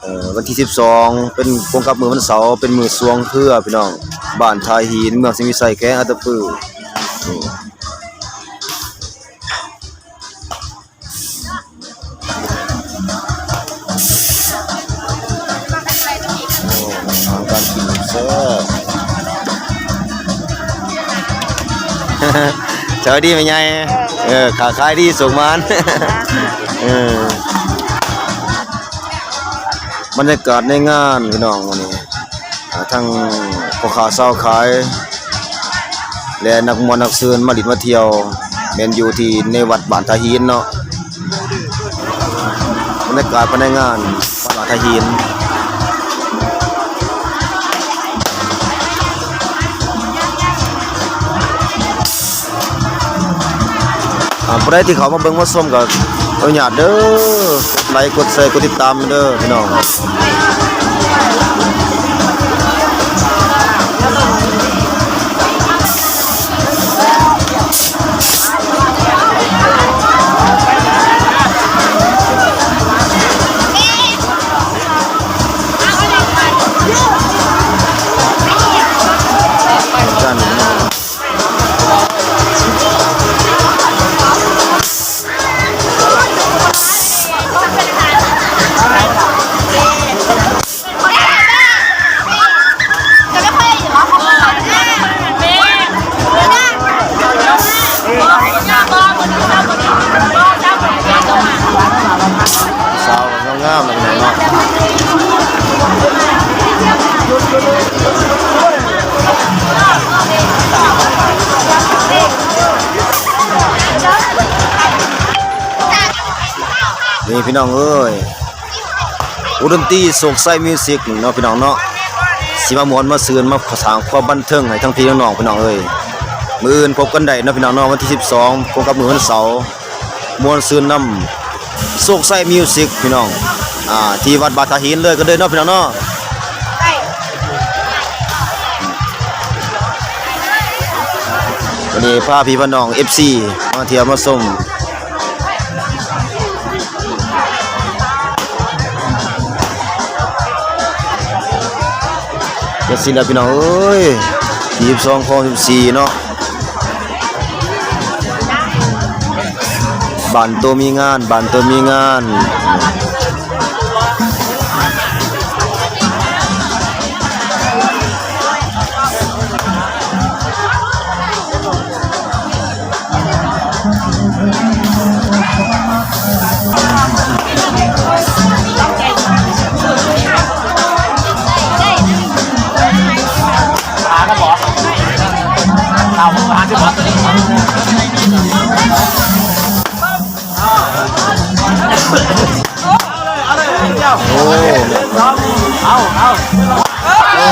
ເອີ ວັນທີສິບສອງ ເປັນກົງກັບມື້ວັນເສົາ ເປັນມື້ຊ່ວງເຄືອ ພີ່ນ້ອງ ບ້ານທ່າຫີນ ເມືອງສີວິໄຊ ແຂວງອັດຕະປື. ໂອ້ ອາຫານການກິນແຊບ. ສະບາຍດີແມ່ໃຫຍ່. ເອີ ຄ້າຂາຍດີ ໂຊກໝານ. ເອີ ບັນຍາກາດໃນງານ ພີ່ນ້ອງ ມື້ນີ້ ອ່າ ທັງພໍ່ຄ້າຊາວຂາຍ ແລະ ນັກມ່ວນນັກຊື່ນມາຫຼິ້ນມາທ່ຽວ ແມ່ນຢູ່ທີ່ໃນວັດບ້ານທ່າຫີນເນາະ. ບັນຍາກາດພາຍໃນງານວັດບ້ານທ່າຫີນ. ອ່າ ຜູ້ໃດທີ່ເຂົ້າມາເບິ່ງມາຊົມກໍອະນຸຍາດເດີ ກົດໄລ ກົດແຊ ກົດຕິດຕາມເດີພີ່ນ້ອງ. ສາວງາມໆ ເນາະ. ນີ້ພີ່ນ້ອງເອີຍ ວົງດົນຕີໂຊກໄຊມິວສິກເນາະ ພີ່ນ້ອງເນາະ ຊິມາມ່ວນມາຊື່ນ ມາສ້າງຄວາມບັນເທີງໃຫ້ທັງພີ່ທັງນ້ອງ ພີ່ນ້ອງເອີຍ. ມື້ອື່ນພົບກັນໄດ້ເນາະ ພີ່ນ້ອງເນາະ ວັນທີສິບສອງ ກົງກັບມື້ວັນເສົາ ມ່ວນຊື່ນນຳໂຊກໄຊມິວສິກ ພີ່ນ້ອງ ອ່າ ທີ່ວັດບ້ານທ່າຫີນເລີຍກັນເດີເນາະ ພີ່ນ້ອງເນາະ. ວັນນີ້ພາພີ່ພານ້ອງ ເອັຟຊີ ມາທ່ຽວມາຊົມ ຈັ່ງຊີ້ລະພີ່ນ້ອງເອີຍ ທີສິບສອງ ຄອງສິບສີ່ເນາະ ບ້ານໂຕມີງານ ບ້ານໂຕມີງານ. ໂອ້ ເອົາ ເອົາ ໂອ້